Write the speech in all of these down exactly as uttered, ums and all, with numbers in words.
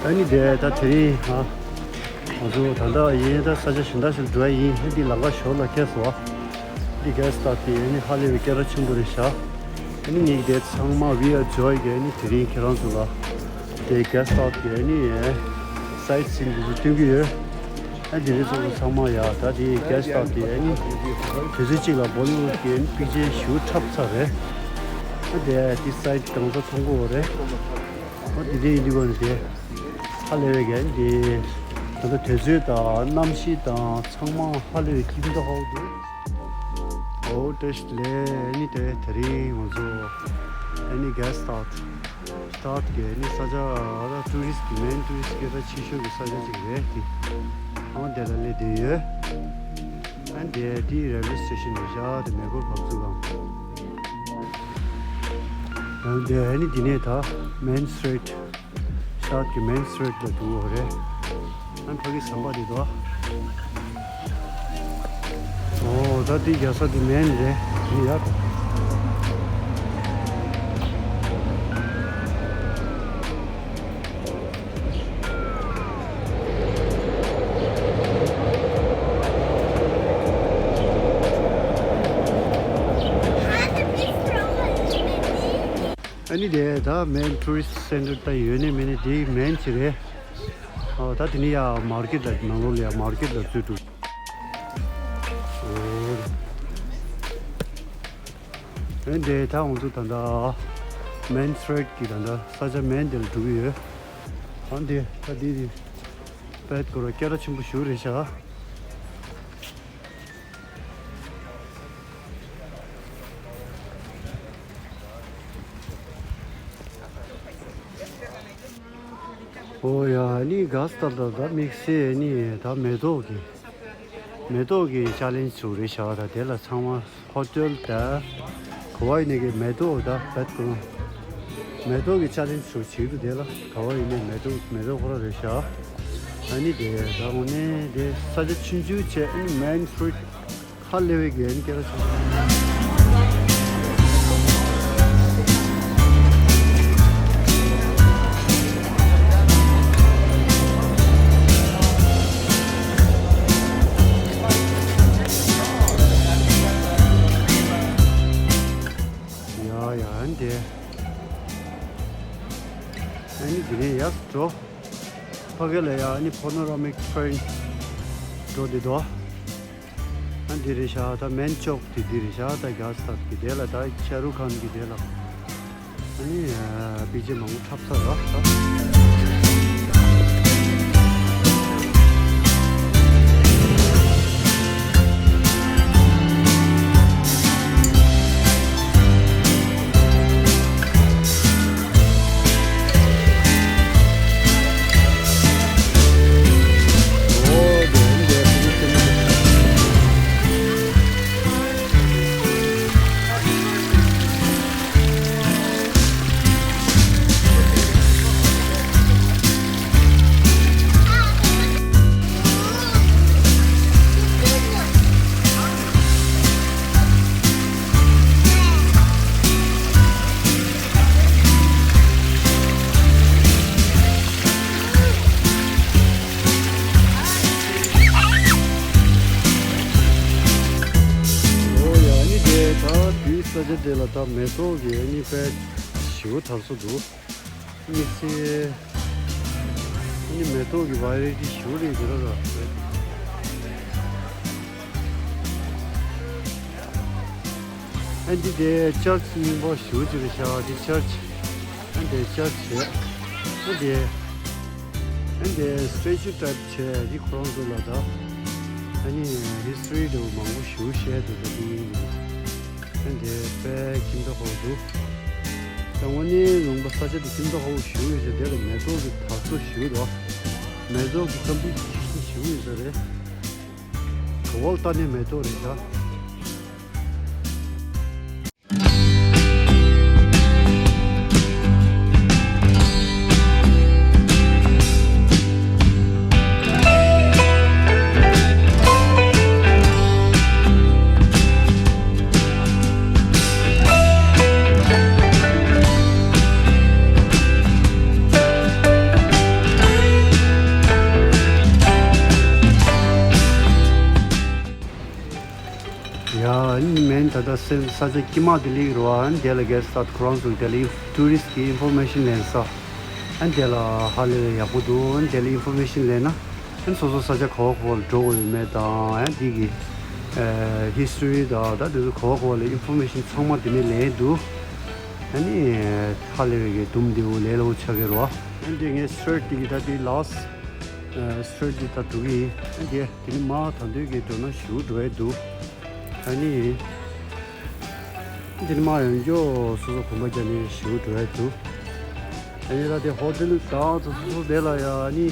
ཨ་ནི་དེ་ད་དེ་རིང་ཨ་ང་ཚོ་ད་ལྟ་ཡིན་ད་ས་ཆ་གཞན་དག་ཞིག་འགྲོ་ཡ་ཡིན། ཨ་འདི་ལམ་ཁ་ཞོར་ལ་ཁེལ་སོང་། འདི་གྷ་རི་སི་ཊོབ་དེ་ཨ་ནི་ཧ་ལས་པའི་སྐད་གྲགས་ཆེན་པོ་རེད་ཤག་ཨ་ནི་ངས་དེ་ཚང་མ་བི་ཨར་ཇོ་ཡི་གི་ཨ་ནི་དེ་རིང་ཁྱེད་རང་ཚོ་ལ་དེ་གྷ་རི་སི་ཊོབ་དེ་ཨ་ནི་སའིཊ་སིན་དེ་ཚོ་སྟོན་གྱི་ཡོད། ཨ་འདི་རེད། ཚོགས་པ་ཚང་མ་ཡ་ད་དེ་གྷ་རི་སི་ཊོབ་དེ་ཨ་ནི་དུས་ཚོད་གཅིག་ལ་བོ་ལི་ཝུཌ་གི་ཨ་ནི་པིག་ཅར་ཞེ་པོ་འཁྲབ་ཚར་རེད། ཨ་དེ་དེ་སའིཊ་གང་ས་མཐོང་གི་ཡོད་རེད། ཨ་དེ་འདྲ་ཡིན་དུས་ག་ནས་དེ་ཧ་ལས་པའི་གན་དེ་ད་ལྟ་དུས་ཚོད་དང་གནམ་གཤིས་དང་ཚང་མ་ཧ་ལས་པའི་སྐྱིད་པོ་འདུག་ཧ་འདུག་ཨོ་བཀྲ་ཤིས་བདེ་ལེགས། ཨ་ནི་དེ་དེ་རིང་ང་ཚོ་ཨ་ནི་གྷ་རི་སི་ཊོབ་སི་ཊོབ་གི་ཨ་ནི་ས་ཆ་ཨ་ད་ཊུ་རི་སི་ཊི་གི་མེན་ཊུ་རི་སི་ཊི་སྐད་གྲགས་ཆེ་ཤོས་ཀྱི་ས་ཆ་ཅིག་རེད། དེ་ཨང་དེ་ལ་སླེབས་བསྡད་ཡོད། ཨ་ནི་དེ་དེ་རེལ་ཝེ་སི་ཊེ་ཤན་རེད་ཤག་དེ་མེ་འཁོར་བབས་ཚུགས་ལ། ཨ་ནི་དེ་ཨ་ནི་དེ་ནས་ད་མེན་སི་ཊི་རིཊ། ཤར་གྱི་མེན་སི་ཊི་རིཊ་ལ་འགྲོ་བ་རེད། ཨ་ཕ་གི་ཟམ་པ་དེ་དོ། ཨོ་ད་དེ་རྒྱག་ས་དེ་མེན་རེད། དེ་ཡག་པོ། ཨ་ནི་དེ་ད་མེན་ཊུ་རི་སི་ཊི་སེན་ཊར་ད་ཡོད་ནི་མེད་ནི་དེ་མེན་ཅིག་རེད། ཨོ་ད་དེ་ནི་ཡ་མར་ཀེཊ་ལ་ནང་ལོགས་ལ་ཡ་མར་ཀེཊ་ལ་ཚུད་འདུག་ཨོ་དེ་ད་ང་ཚོ་ད་ལྟ་མེན་སི་ཊི་རིཊ་གི་ད་ལྟ་ས་ཆ་མེན་དེ་ལ་འགྲོ་གི་ཡོད། ཨ་འདི་ད་འདི་དེ་པེད་སྐོར་སྐད་གྲགས་ཆེན་པོ་ཞིག་རེད་ཤག་ཨོ་ཡ་ཨ་ནི་གྷ་རི་སི་ཊོབ་ད་ད་དམིགས་བསལ་ཨ་ནི་ད་མེ་ཏོག་གི་མེ་ཏོག་གི་ཅ་ལེན་ཇི་ཞིག་རེད་ཤག་ད་དེ་ལ་ཚང་མ་ཧོ་ཊེལ་ད་ག་བ་ཡིན་ནའི་གི་མེ་ཏོག་ད་བེད་ཀོ་མེ་ཏོག་གི་ཅ་ལེན་ཇི་ཞིག་བྱེད་ཀྱི་འདུག་དེ་ལ་ག་བ་ཡིན་ནའི་མེ་ཏོག་མེ་ཏོག་ཁོ་རང་རེད་ཤག་ཨ་ནི་དེ་ད་དངོས་གནས་དེ་ས་ཆ་ཆུང་ཆུང་བྱས། ཨ་ནི་མེན་སི་ཊི་རིཊ་ཧ་ལས་པའི་གན་སྐད་གྲགས་ཆེ། ཡ་ཡ་ཨ་ནི་དེ་ཨ་ནི་དེ་ནས་ཡར་འགྲོ། ཕ་གི་ལ་ཡ་ཨ་ནི་ཕ་ནོ་ར་མིག་ཊེ་རེན་འགྲོ་འདི་དོ། ཨ་འདི་རེད་ཤག་ད་མེན་ཅོག་དེ་འདི་རེད་ཤག་ད་གྷ་རི་སི་ཊོབ་གི་དེ་ལ་ད་ཤ་རུ་ཁཱན་གི་དེ་ལ་ཨ་ནི་པིག་ཅར་མང་པོ་འཁྲབ་ཚར་ར་ད། ཨོ་ཡ་ཨ་ནི་དེ་ད་དེའི་ས་ཆ་དེ་ལ་ད་མེ་ཏོག་གི་ཨ་ནི་དཔེ་ཞེ་པོ་དར་སོ་འདུག་དམིགས་བསལ་ཨ་ནི་མེ་ཏོག་གི་ཝེ་རའི་ཊི་ཞེ་པོ་རེད་འདི་ར་ར། ཨ་འདི་དེ་ཅར་ཆི་རྙིང་པ་ཞེ་པོ་ཅིག་རེད་ཤག་འདི་ཅར་ཆི། ཨ་འདི་ཅར་ཆི་བྱས། ཨ་འདི་ཨ་འདི་སི་ཊེ་ཅུ་ཊའིབ་བྱས། འདི་ཁོ་རང་ཚོ་ལ་ད་ཨ་ནི་ཧིས་ཊོ་རི་འདྲ་བོ་མང་པོ་ཞེ་པོ་བཤད་འདུག་ད་འདི་ཡིན་ནི། ཨ་འདི་དཔེ་ཁྱིམ་ཚང་ཧོ་འདུག་ད་དངོས་གནས་ལུང་པ་ས་ཆ་འདི་ཁྱིམ་ཚང་ཧོ་ཞེ་པོ་ཡོད་ཤག་དེ་ལ་མེ་ཏོག་གི་དར་སོ་ཞེ་པོ་འདུག་མེ་ཏོག་གི་ཀམ་པི་ཊི་ཤན་ཞེ་པོ་ཡོད་ས་རེད། ག་བ་ལ་ལྟ་ནས་མེ་ཏོག་རེད་ཤག་ས་ཆ་དཀྱིལ་མ་དེ་སླེབས་ཀྱི་རེད་བ། ཨ་ནི་དེ་ལ་གེ་སི་ཊི་ཧའུ་སི་ཁོ་རང་ཚོ་དེ་ལ་ཊུ་རི་སི་ཊི་གི་ཨིན་ཕོར་མེ་ཤན་ལེན་ས། ཨ་ནི་དེ་ལ་ཧ་ལས་པའི་ཡག་པོ་འདུག་ཨ་ནི་དེ་ལ་ཨིན་ཕོར་མེ་ཤན་ལེན་ན། ཨ་ནི་སོ་སོ་ས་ཆ་ག་བ་ག་བ་ལ་འགྲོ་དགོས་ཡོད་མེད་དང་། ཨ་ནི་དེ་གི་ཨ་ཧི་སི་ཊོ་རི་དང་། ད་དེ་ཚོ་ག་བ་ག་བ་ལ་ཨིན་ཕོར་མེ་ཤན་ཚང་མ་དེ་ནས་ལེན་འདུག་ཨ་ནི་ཧ་ལས་པའི་གི་འདུམ་འདེའུ་ལས་སླ་པོ་ཆགས་ཀྱི་རེད་བ། ཨ་ནི་དེ་ངས་སི་ཊི་རེ་ཊི་དེ་གི་ད་དེ་ལ་སི་ཊི་ཨ་སི་ཊི་རེ་ཊི་དེ་ད་འགྲོ་གི་ཡིན། ཨ་ནི་དེ་དེ་ནས་མར་ད་དུང་གི་འགྲོ་ན་ཞེ་པོ་འགྲོ་ཡ་འདུག་ཨ་ནི། འདི་ནས་མར་ཡང་མགྱོགས་སོ་སོ་གོམ་པ་རྒྱག་ནས་ཞེ་པོ་འགྲོ་ཡ་འདུག་ཨ་ནི་ད་དེ་ཧོ་ཊེལ་དང་སོ་སོ་དེ་ལ་ཡ་ཨ་ནི་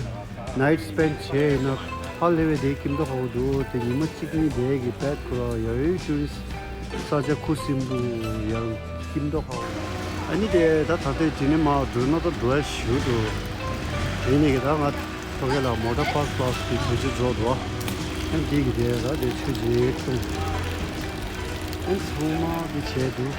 ནའིཊ་སི་པེན་ཌི་བྱས་ཡིན་ན་ཧ་ལས་པའི་དེ་སྐྱིད་མདོག་ཁ་པོ་འདུག་དེ་ཉི་མ་གཅིག་གཉིས་དེ་གི་བེད་ཁོ་ར་ཡ་ཡོད་ཊུ་རི་སི་ཊི་ས་ཆ་ཁུ་སིམ་པོ་ཡང་སྐྱིད་མདོག་ཁ་པོ། ཨ་ནི་དེ་ད་ད་ལྟའི་དེ་ནས་མར་འགྲོ་ན་ད་འགྲོ་ཡ་ཞེ་པོ་འདུག་ཡིན་ནའི་གི་ད་ང་ཐོ་ཁེ་ལ་མོ་ཊར་པཱར་ཀི་ཀི་ལ་སི་གི་བེད་སྤྱོད་འགྲོ་འདུག་ཨ་ནི་དེ་གི་དེ་ད་དེ་ཆུ་ཇེ་ཐུང་། ཨ་ནི་ཚང་མ་དེ་བྱས་འདུག